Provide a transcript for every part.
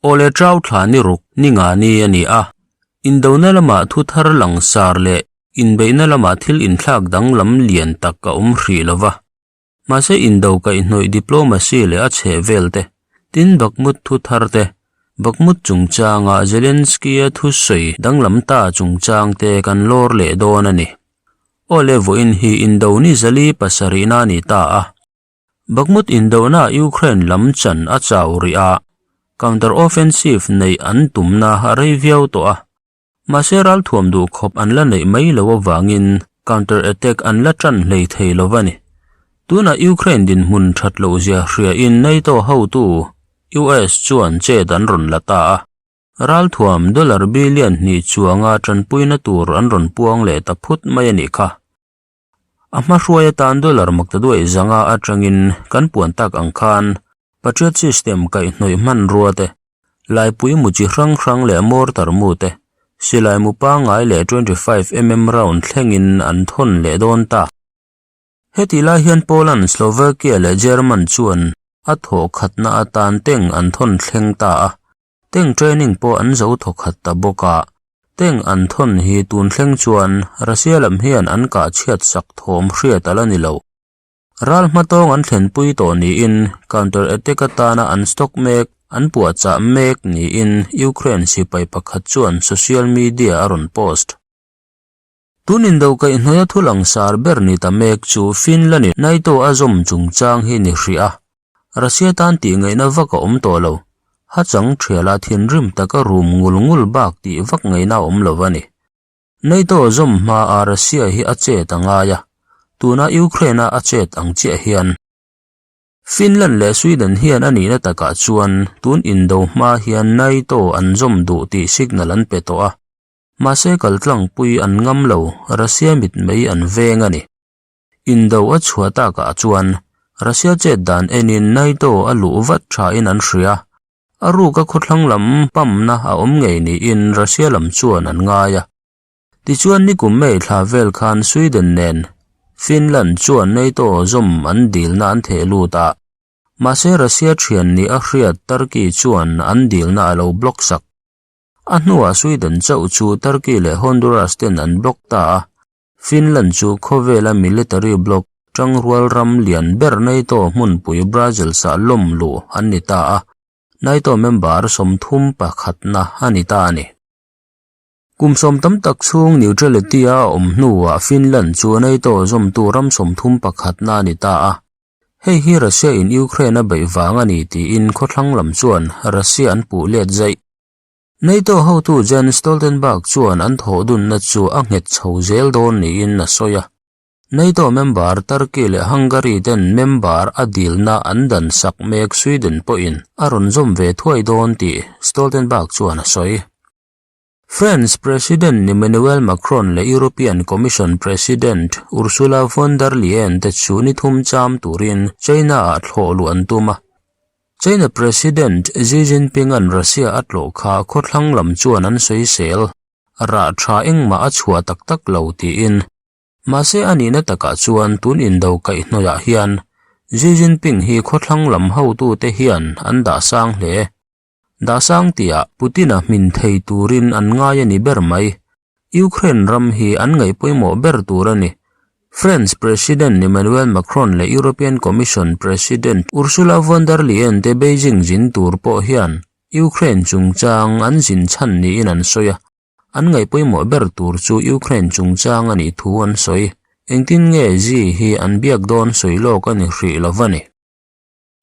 Awle Trau thla ni ruk ni nga ni a ni a, indona lamah thu thar langsar leh inbeihna lamah thil inthlak danglam lian tak a awm hrih lo va. Mahse indo kaihhnawih diplomacy leh a chheh vel te, tin Bakhmut thu thar te, Bakhmut chungchanga Zelensky-a thusawi danglam ta chungchang te kan lawr leh dawn a ni. Awle vawiin hi indo ni zali pasarihna a ni ta a. Bakhmut indona Ukraine lam chan a chau rih a, counter-offensive neih an tumna a rei viau tawh a. Mahse ralthuam duh khawp an la neih mai lo avangin counter-attack an la tan hlei thei lo a ni. Tunah Ukraine dinhmun that loh zia hriain NATO hotu US chuan chet an rawn la ta a. Ralthuam dollar billion hnih chuanga tanpuina tur an rawn puang leh ta phut mai a nih kha. A hma hruai atan dollar makta duaih zanga atangin kan puan tak ang khan Patriot system kaihhnawih hmanrua te, laipui mu chi hrang hrang leh mortar mu te, silai mu pangngai leh 25 mm round thlengin an thawn leh dawn ta. Hetih lai hian Poland, Slovakia leh German chuan a thawh khatna atan tank an thawn thleng ta a, Tank training pawh an zo thawkhat ta bawk a, tank an thawn hi tun thleng chuan Russia lam hian an kah chhiat sak thawm hriat a la ni lo. Ral hmatawng an thlenpui tawh niin counter attack atana an stock mek an puahchah mek niin Ukraine sipai pakhat chuan social media a rawn post. Tun indo kaihhnawia thu langsar ber ni ta mek chu Finland-in NATO a zawm chungchang hi ni hrih a, Russia tan tih ngaihna vak a awm tawh lo. Ha chang thiala thinrim taka rum ngul ngul bak tih vak ngaihna a awm lo a ni. NATO zawm hmaa Russia hi a chet a ngai a, tuna Ukraine-a a chet ang chiah hian. Finland leh Sweden hian a nihna takah chuan tun indo hma hian NATO an zawm duh tih signal an pe tawh a, Mahse kaltlangpui an ngam lo, Russia mitmei an veng a ni. Indo a chhuah takah chuan Russia chet dan enin NATO a luh vat thain an hria. A ruka khawthlang lam pamna a awm ngei niin Russia lam chuan an ngai a. Tichuan nikum May thla vel khan Sweden nen Finland chuan NATO zawm an dilna an theh lut a. Mahse Russia thian nih a hriat Turkey chuan an dilna a lo block sak. A hnuah Sweden chauh chu Turkey leh Honduras ten an block ta a, Finland chu khawvela military bloc tangrual ram lian ber NATO hmunpui Brussels-ah lawm luh an ni ta a, NATO member 31 na a ni ta a ni. Kum sawm tam tak chhung neutrality-a a awm hnuah Finland chu NATO zawmtu ram 31 na a ni ta a, hei hi Russia-in Ukraine a beih vang a ni tiin khawthlang lam chuan Russia an puh let zaih. NATO hotu Jens Stoltenberg chuan an thawh dunna chu a nghet chho zel dawn niin a sawi a. NATO member Turkey leh Hungary ten member a dilna an dan sak mek Sweden pawhin a rawn zawm ve thuai dawn tih Stoltenberg chuan a sawi. France President Emmanuel Macron leh European Commission President Ursula von der Leyen te chu ni thum cham turin China-ah thlawh luh an tum a. China President Xi Jinping-a'n Russia a tlawh kha khawthlang lam chuan an sawisel, rah tha engmah a chhuah tak tak lo tiin. Mahse a nihna takah chuan tun indo kaihhnawihah hian Xi Jinping hi khawthlang lam hotute hian an dah sang hle. Dahsang tia Putin-a hmin thei turin an ngai a ni ber mai. Ukraine ram hi an ngaih pawimawh ber tur a ni. France President Emmanuel Macron leh European Commission President Ursula von der Leyen te Beijing zin tur pawh hian Ukraine chungchang an zin chhan niin an sawi a. An ngaih pawimawh ber tur chu Ukraine chungchang a nih thu an sawi. Engtin nge Xi hi an biak dawn sawi lawk a ni hrih lo va ni.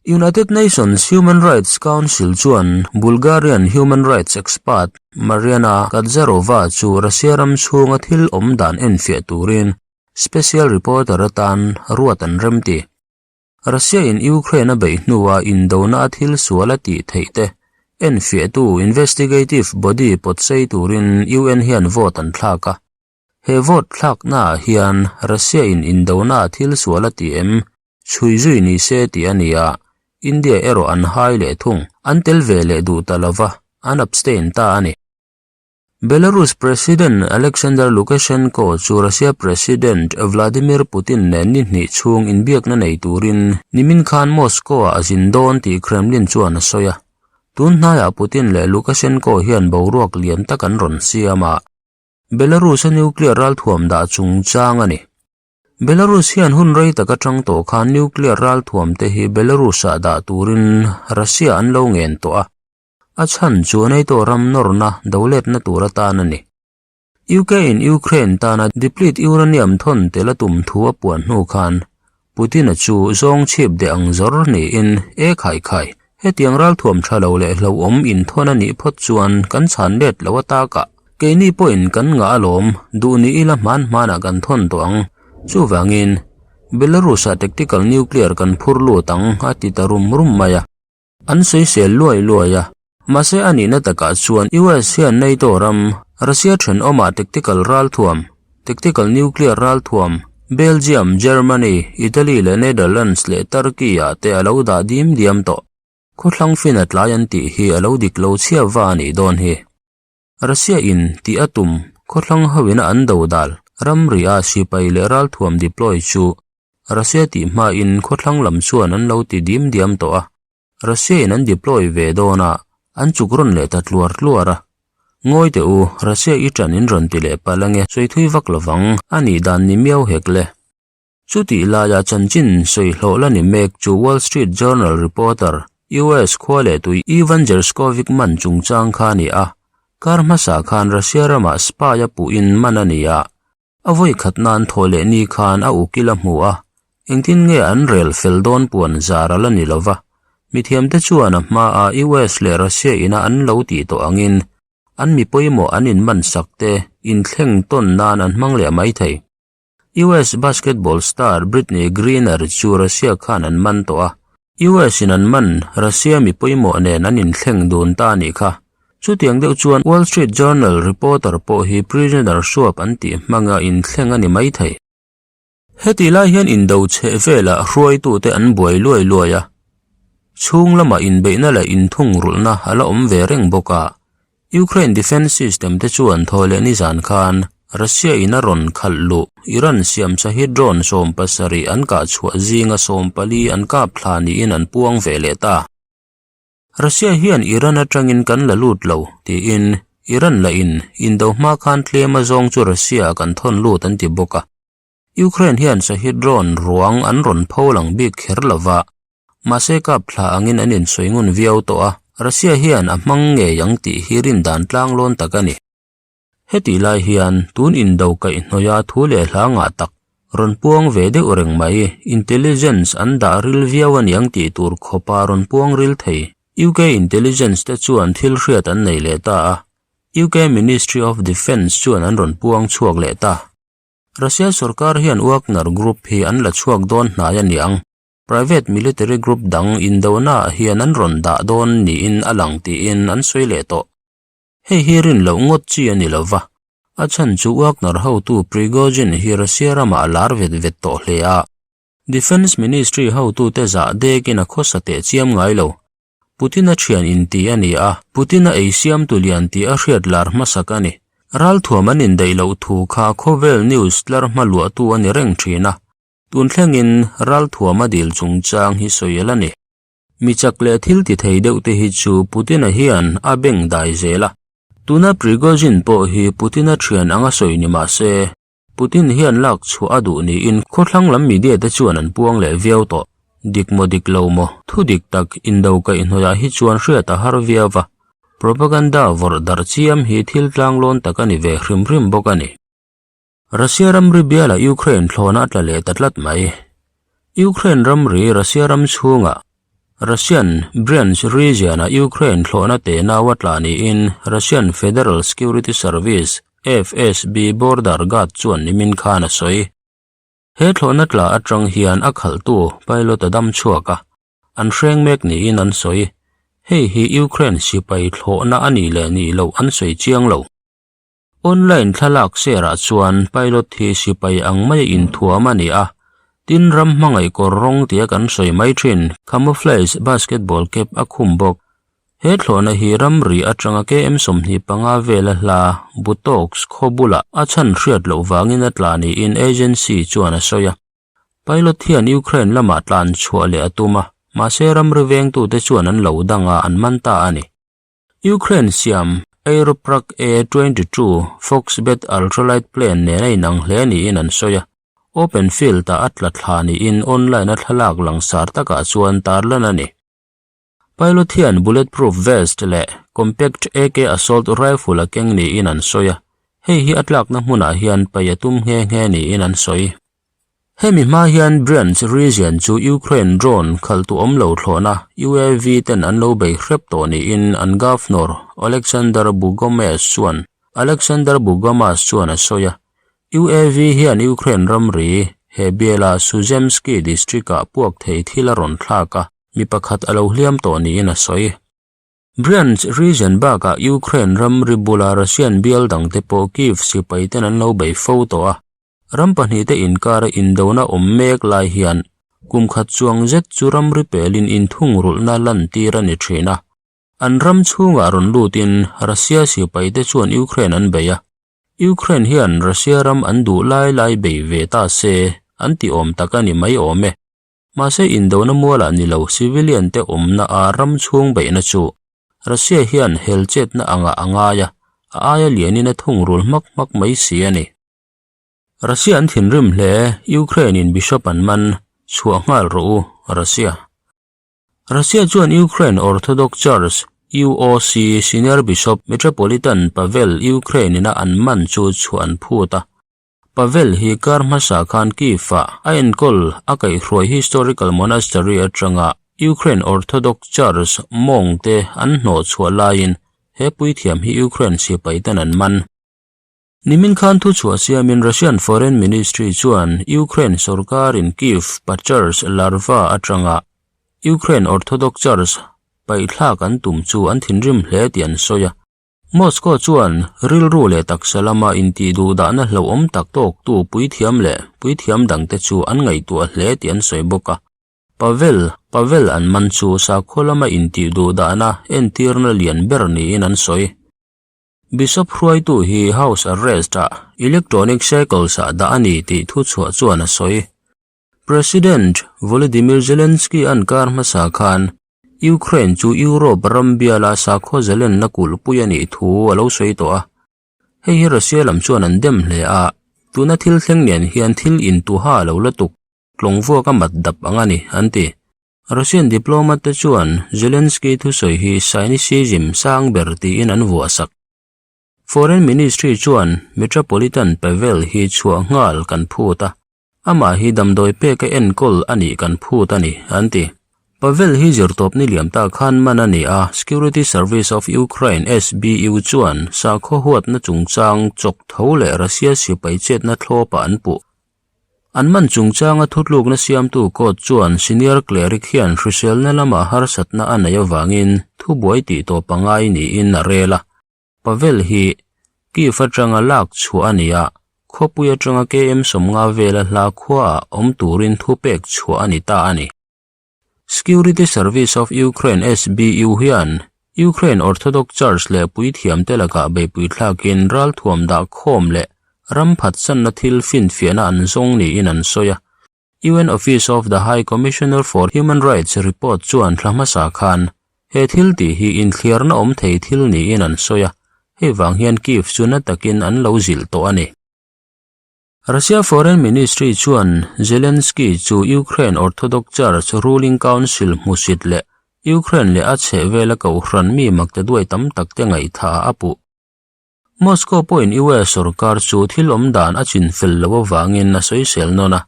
United Nations Human Rights Council chuan Bulgarian human rights expert Mariana Katzarova chu Russia ram chhunga thil awm dan enfiah turin special reporter atan ruat an remti. Russia-in Ukraine a beih hnua indona a thil sual a tih theih te enfiahtu investigative body pawtsei turin UN hian vote an thlak a. He vote thlaknaah hian Russia-in indona a thil sual a ti em? Chhui zui ni se tih a ni a, India erawh an hai leh thung, an tel ve leh duh ta lova, an abstain ta a ni. Belarus President Alexander Lukashenko chu Russia President Vladimir Putin nen ni hnih chhung inbiakna nei turin nimin khan Moscow-ah a zin dawn tih Kremlin chuan a sawi a. Tun hnaiah Putin leh Lukashenko hian boruak lian tak an rawn siam a, Belarus-a nuclear ralthuam dah chungchang a ni. Belarus hian hun rei tak atang tawh khan nuclear ralthuam te hi Belarus-ah dah turin Russia an lo ngen tawh a, a chhan chu NATO ram nawrna doletna tur atan a ni. UK in Ukraine tana deplete uranium thawn tel a tum thu a puan hnu khan Putin-a chu zawng chhip deh ang zawr niin e khai khai, hetiang ralthuam tha lo leh hlauhawm inthawn a nih phawt chuan kan chhan let lo a takah keini pawhin kan ngah alawm, duh ni ila hman hmanah kan thawn tawh ang. Chuvangin, Belarus-ah tactical nuclear kan phur lut ang a ti ta rum rum mai a. An sawisel luai luai a, mahse a nihna takah chuan US hian NATO ram, Russia thenawmah tactical ralthuam, tactical nuclear ralthuam, Belgium, Germany, Italy leh Netherlands leh Turkey ah te a lo dah dim diam tawh. Khawthlang fin a tlai an tih hi a lo dik lo chhia va a nih dawn hi. Russia in tih a tum khawthlang hoin a an dodal ramri ah sipai leh ralthuam deploy chu Russia tih hmain khawthlang lam chuan an lo ti dim diam tawh a, Russia in an deploy ve dawn a, an chuk rawn leh ta tluar tluar a. Ngawi teh u, Russia i ṭan in rawn ti leh palh ange, sawi thui vak lovang, a nih dan ni miau hek le. Chutih laia chanchin sawi hlawh la ni mek chu Wall Street Journal reporter, US khua leh tui Ivan Gershkovich man chungchang kha a ni a, kar hmasa khan Russia ramah spy a puhin man a ni a, A vawi khat nan thaw leh ni khan a ukil a hmu a, engtin nge an rel fel dawn puan zar a la ni lo va. Mithiamte chuan a hmaa US leh Russia ina an lo tih tawh angin an mi pawimawh an inman sak te inthleng tawn nan an hmang leh mai thei. US basketball star Brittney Griner chu Russia khan an man tawh a, US in an man Russia mi pawimawh nen an inthleng dun ta a nih kha. Chutiang deuh chuan Wall Street Journal reporter pawh hi prisoner swap an tih hmanga inthleng a ni mai thei. Heti lai hian indo chheh velah hruaitute an buai luai luai a, chhung lamah inbeihna leh inthungrulhna a la awm ve reng bawk a. Ukraine defence system te chuan thaw leh nizan khan Russia in a rawn khalh luh Iran siamsa hi drone 70 an kah chhuah zinga 14 an kap thla niin an puang ve leh ta. Russia hian Iran atangin kan la lut lo tiin Iran lah in indo hma khan tlem a zawng chu Russia ah kan thawn lut an ti bawk a. Ukraine hian sahi drone ruang an rawn pho lang bik kher lova, mahse kap thla angin an insawi ngun viau tawh a, Russia hian a hmang ngei ang tih hi rin dan tlanglawn tak a ni. Hetih lai hian tun indo kaihhnawih a thu leh hla ngah tak rawn puang ve deuh reng mai, intelligence an dah ril viau a niang tih tur khawpa rawn puang ril thei. UK intelligence te chuan thil hriat an nei leh ta a, UK Ministry of Defence chuan an rawn puang chhuak leh ta. Russia sorkar hian Wagner Group hi an la chhuak dawn hnai a niang. Private military group dang indonaah hian an rawn dah dawn niin a lang tiin an sawi leh tawh. Hei hi rin loh ngawt chi a ni lo va, a chhan chu Wagner hotu Prigozhin hi Russia ramah a lar vet vet tawh hle a. Defence Ministry hotute zah dekin a khawsa teh chiam ngai lo. Putin-a thian inti a ni a, Putin-a ei siamtu lian tih a hriat lar hmasak a ni. Ralthuam an indaih loh thu kha khawvel news tlar hma luahtu a ni reng thin a, tun thlengin ralthuam a dil chungchang hi sawi el a ni. Mi chak leh thil ti thei deuh te hi chu Putin-a hian a beng dai zel a. Tuna Prigozhin pawh hi Putin-a thian anga sawi ni mah se, Putin hian lak chhuah a duh niin khawthlang lam media te chuan an puang leh viau tawh. Dik maw dik lo maw, thu dik tak indo kaihhnawih ah hi chuan hriat a har viau va, propaganda vawrh darh chiam hi thil tlanglawn tak a ni ve hrim hrim bawk a ni. Russia ramri bialah Ukraine thlawna a tla leh ta tlat mai. Ukraine ramri Russia ram chhungah Russian Bryansk region-ah Ukraine thlawhna tenau a tla niin Russian Federal Security Service, FSB, border guard chuan nimin khan a sawi. He thlawhna tla atang hian a khalhtu pilot a dam chhuak a, an hreng mek niin an sawi. Hei hi Ukraine sipai thlawhna a nih leh nih loh an sawi chiang lo. Online thlalak share-ah chuan pilot hi sipai ang maia inthuam a ni a, tin ram hmangaih kawr rawng tia kan sawi mai thin, camouflage basketball cap a khum bawk. He thlawhna hi ramri atanga KM 25 vela hla Butox khaw bulah a chhan hriat loh vangin a tla niin agency chuan a sawi a. Pilot hian Ukraine lamah tlan chhuah leh a tum a, mahse ramri vengtute chuan an lo dang a, an man ta a ni. Ukraine siam Aeroprakt A 22 Foxbat ultralight plane nen a inang hle niin an sawi a. Open field-ah a tla thla niin online-a thlalak langsar takah chuan tarlan a ni. Pilot hian bulletproof vest leh compact AK assault rifle a keng niin an sawi a, hei hi a tlakna hmunah hian paih a tum nghe nghe niin an sawi. Hemi hma hian Bryansk region chu Ukraine drone khalhtu awm lo thlawhna UAV ten an lo bei hrep tawh niin an Governor Oleksandr Bogomaz chuan Alexander Bogomaz chuan a sawi a. UAV hian Ukraine ramri he biala Suzemsky district-ah puak thei thil a rawn thlak a, mi pakhat a lo hliam tawh niin a sawi. Bryansk region bakah Ukraine ramri bula Russian bial dangte pawh Kyiv sipaiten an lo bei fo tawh a. Ram pahnihte inkara indona awm mek lai hian kum khat chuang zet chu ramri pelin inthungrulhna lantir a ni thin a. An ram chhungah rawn lutin Russia sipaite chuan Ukraine an bei a. Ukraine hian Russia ram an duh lai lai bei ve ta se an ti awm tak a ni mai awm e. Mahse indona mualah ni lo civilian te awmna a ram chhung beihna chu Russia hian hel chetna angah a ngai a, a aia lianin a thungrul hmak hmak mai si a ni. Russia an thinrim hle, Ukraine in Bishop an man, chhuah nghal rawh u, Russia. Russia chuan Ukraine Orthodox Church, UOC, Senior Bishop Metropolitan Pavel Ukraine ina an man chu chhuah an phut a. Pavel hi kar hmasa khan Kyiv-ah a enkawl a kaihhruai historical monastery atanga Ukraine Orthodox Church mawng te an hnawh chhuah laiin he puithiam hi Ukraine sipai ten an man. Nimin khan thuchhuah siamin Russian Foreign Ministry chuan Ukraine sorkarin Kyiv Pachers Larva atanga Ukraine Orthodox Church paihthlak an tum chu an thinrim hle tih an sawi a. Moscow chuan rilru leh taksa lama intihduhdahna hlauhawm tak tawktu puithiam leh puithiam dangte chu an ngaihtuah hle tih an sawi bawk a. Pavel, Pavel an man chu sakhaw lama intihduhdahna entirna lian ber niin an sawi. Bishop hruaitu hi house arrest-ah electronic shackles-ah dah a ni tih thuchhuah chuan a sawi. President Volodymyr Zelensky-a'n kar hmasa khan Ukraine chu Europe ram biala sakhaw zalenna kulhpui a nih thu a lo sawi tawh a. Hei hi Russia lam chuan an dem hle a, tuna thil thleng nen hian thil intuha lo la tuk tlawng vuak a mat dap ang a ni, an ti. Russian diplomat te chuan Zelensky thusawi hi cynicism sang ber tiin an vuahsak. Foreign Ministry chuan Metropolitan Pavel hi chhuah nghal kan phut a, amah hi damdawi peka enkawl a nih kan phut a ni, an ti. Pavel hi zirtawpni liam ta khan man a ni a, Security Service of Ukraine, SBU, chuan sakhaw huatna chungchang chawk tho leh Russia sipai chetna thlawpah an puh. An man chungchanga thutlukna siamtu court chuan senior cleric hian hriselna lamah harsatna a neih avangin thubuai tih tawp a ngai niin a rel a. Pavel hi Kyiv atanga lak chhuah a ni a, khawpui atanga KM 50 vela hla khuaah awm turin thupek chhuah a ni ta a ni. Security Service of Ukraine, SBU, hian Ukraine Orthodox Church leh puithiamte lakah beihpui thlakin ralthuam dah khawm leh ram phatsanna thil finfiahna an zawng niin an sawi a. UN Office of the High Commissioner for Human Rights report chuan thla hmasa khan he thil tih hi inthliarna awm thei thil niin an sawi a, hei vang hian Kyiv chu na takin an lo zilh tawh a ni. Russia Foreign Ministry chuan Zelensky chu Ukraine Orthodox Church ruling council hmusit leh Ukraine leh a chhehvela kohhran mi makta duai tam tak te ngaihthah a puh. Moscow pawhin US sorkar chu thil awm dan a chinfel loh avangin a sawisel nawn a.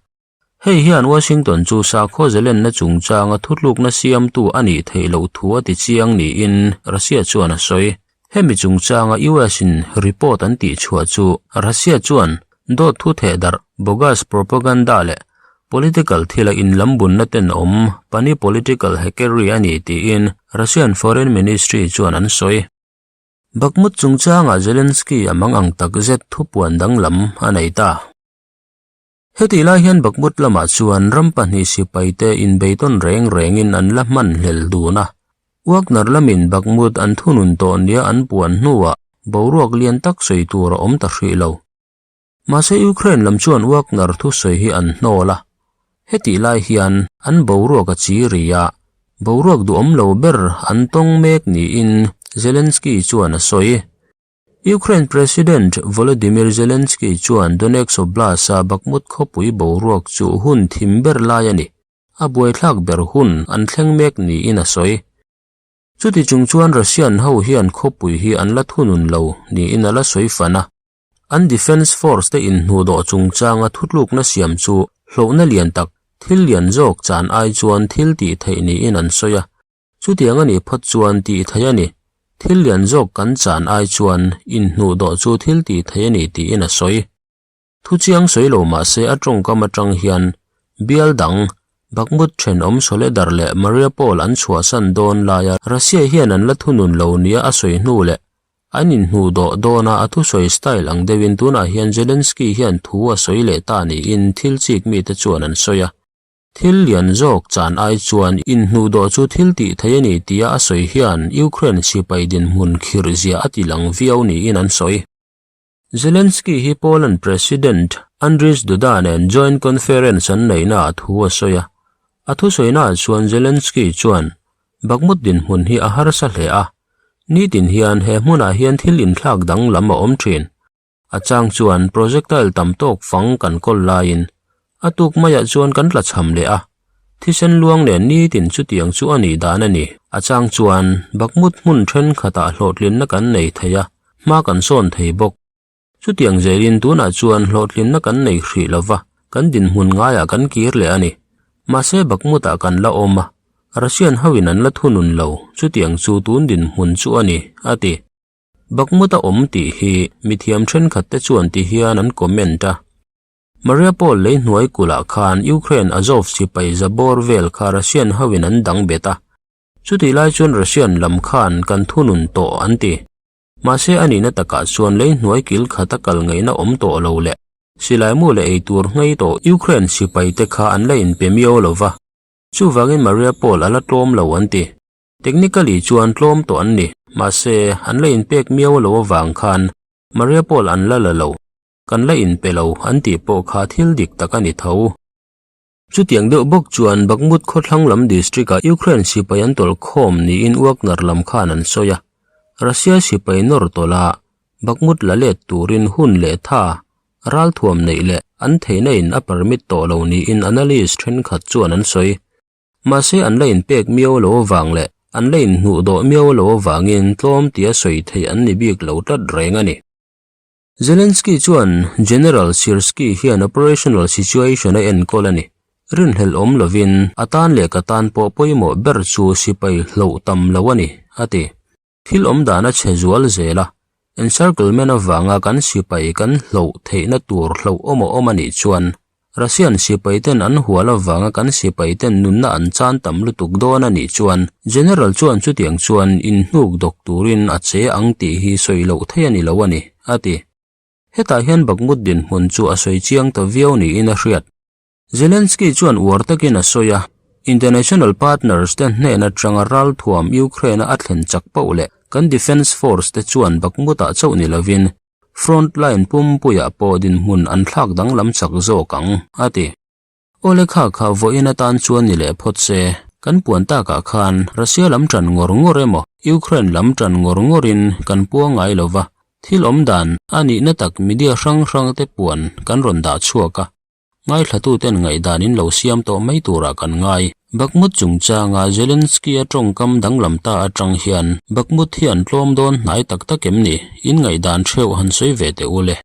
Hei hian Washington chu sakhaw zalenna chungchanga thutlukna siamtu a nih theih loh thu a ti chiang niin Russia chuan a sawi. Hemi chungchanga US-in report an tihchhuah chu Russia chuan dawt thu thehdarh, bogus propaganda leh political thila inlambunna tenawm pani political hackery a ni tiin Russian Foreign Ministry chuan an sawi. Bakhmut chungchanga Zelensky a mang ang takzet thupuan danglam a nei ta. Hetih lai hian Bakhmut lamah chuan ram pahnih sipaite inbeitawn reng rengin an la hman hlel dun a. Wagner lamin Bakhmut an thunun tawh nia an puan hnuah boruak lian tak sawi tur a awm ta hrih lo. Mahse Ukraine lam chuan Wagner thusawi hi an hnawl a. Hetih lai hian an boruak a chi ri a, boruak duhawm lo ber an tawng mek niin. Zelensky chuan a sawi. Ukraine President Volodymyr Zelensky chuan Donetsk Oblast-a Bakhmut khawpui boruak chu hun thim ber lai a ni, a buaithlak ber hun an thleng mek niin a sawi. Chuti chung chuan Russian ho hian khawpui hi an la thunun lo niin a la sawi fan a. An Defence Force te inhnuhdawh chungchanga thutlukna siam chu hlauhna lian tak, thil lian zawk chan ai chuan thil tih theih niin an sawi a. Chutiang a nih phawt chuan tih theih a ni. Thil lian zawk kan chan ai chuan inhnuhdawh chu thil tih theih a ni tiin a sawi. Thuchiang sawi lo mah se a tawngkam atang hian bial dang Bakhmut thenawm Soledar leh Mariupol an chhuahsan dawn laia Russia hian an la thunun lo nia a sawi hnu leh An inhnuhdawh dawn a, a thusawi style ang deuhin tunah hian Zelensky hian thu a sawi leh ta niin thil chik mite chuan an sawi a. Thil lian zawk chan ai chuan inhnuhdawh chu thil tih theih a ni tia a sawi hian Ukraine sipai dinhmun khirh zia a ti lang viau niin an sawi. Zelensky hi Poland President Andrzej Duda nen joint conference an neihnaah thu a sawi a. A thusawinaah chuan Zelensky chuan Bakhmut dinhmun hi a harsa hle a, nitin hian he hmunah hian thil inthlak danglam a awm thin. A chang chuan projectile tam tawk fang kan kawl laiin a tuk maiah chuan kan tla chham leh a, thisen luang nen nitin chutiang chu a nih dan a ni. A chang chuan Bakhmut hmun thenkhatah hlawhtlinna kan nei thei a, hma kan sawn thei bawk. Chutiang zelin tunah chuan hlawhtlinna kan nei hrih lo va, kan dinhmun ngaiah kan kir leh a ni. Mahse Bakhmut-ah kan la awm a, Russian hoin an la thunun lo, chutiang chu tun dinhmun chu a ni, a ti. Bakhmut a awm tih hi mithiam thenkhat te chuan ti hian an comment a. Mariupol lei hnuai kulh-ah khan Ukraine Azov sipai zabawr vel kha Russian hoin an dang bet a, chutih lai chuan Russian lam khan kan thunun tawh an ti. Mahse a nihna takah chuan lei hnuai kil khat a kal ngaihna awm tawh lo leh silaimu leh eitur nghei tawh Ukraine sipai te kha an la inpe miau lo va, chuvangin Mariupol a la tlawm lo an ti. Technically chuan tlawm tawh an ni, mahse an la inpek miau lo avang khan Mariupol an la la lo, kan la inpe lo an tih pawh kha thil dik tak a ni tho. Chutiang deuh bawk chuan Bakhmut khawthlang lam district-ah Ukraine sipai an tawlh khawm niin Wagner lam khan an sawi a. Russia sipai nawr tawlh a, Bakhmut la let turin hun leh tha, ralthuam neih leh an theihna in a permit tawh lo niin analyst thenkhat chuan an sawi. Mahse an la inpek miau lo avang leh an la inhnuhdawh miau lo avangin tlawm tia sawi theih an ni bik lo tlat reng a ni. Zelensky chuan General Syrskyi hian operational situation a enkawl a ni. Rinhlelh awm lovin a tan leh ka tan pawh pawimawh ber chu sipai hloh tam lo a ni, a ti. Thil awm dan a chhe zual zel a, encirclement avanga kan sipai kan hloh theihna tur hloh awm a awm a nih chuan Russian sipaiten an hual avanga kan sipaiten nunna an chan tam lutuk dawn a nih chuan General chuan chutiang chuan inhnuk dawk turin a che ang tih hi sawi loh theih a ni lo a ni, a ti. Hetah hian Bakhmut dinhmun chu a sawi chiang ta viau niin a hriat. Zelensky chuan uar takin a sawi a, International partners te hnen atanga ralthuam Ukraine-a a thlen chak poh leh kan defence force te chuan Bakhmut-ah chauh ni lovin Front line pumpuiah pawh dinhmun an thlak danglam chak zawk ang, a ti. Awle kha kha vawiin atan chuan ni leh phawt se, kan puan takah khan Russia lam tan ngawr ngawr emaw Ukraine lam tan ngawr ngawrin kan puang ngai lo va, thil awm dan a nihna tak media hrang hrangte puan kan rawn dah chhuak a. Ngaithlatuten ngaihdan in lo siam tawh mai turah kan ngai. Bakhmut chungchanga Zelensky-a tawngkam danglam ta atang hian Bakhmut hi an tlawm dawn hnai tak tak em ni? In ngaihdan theuh han sawi ve teh u le.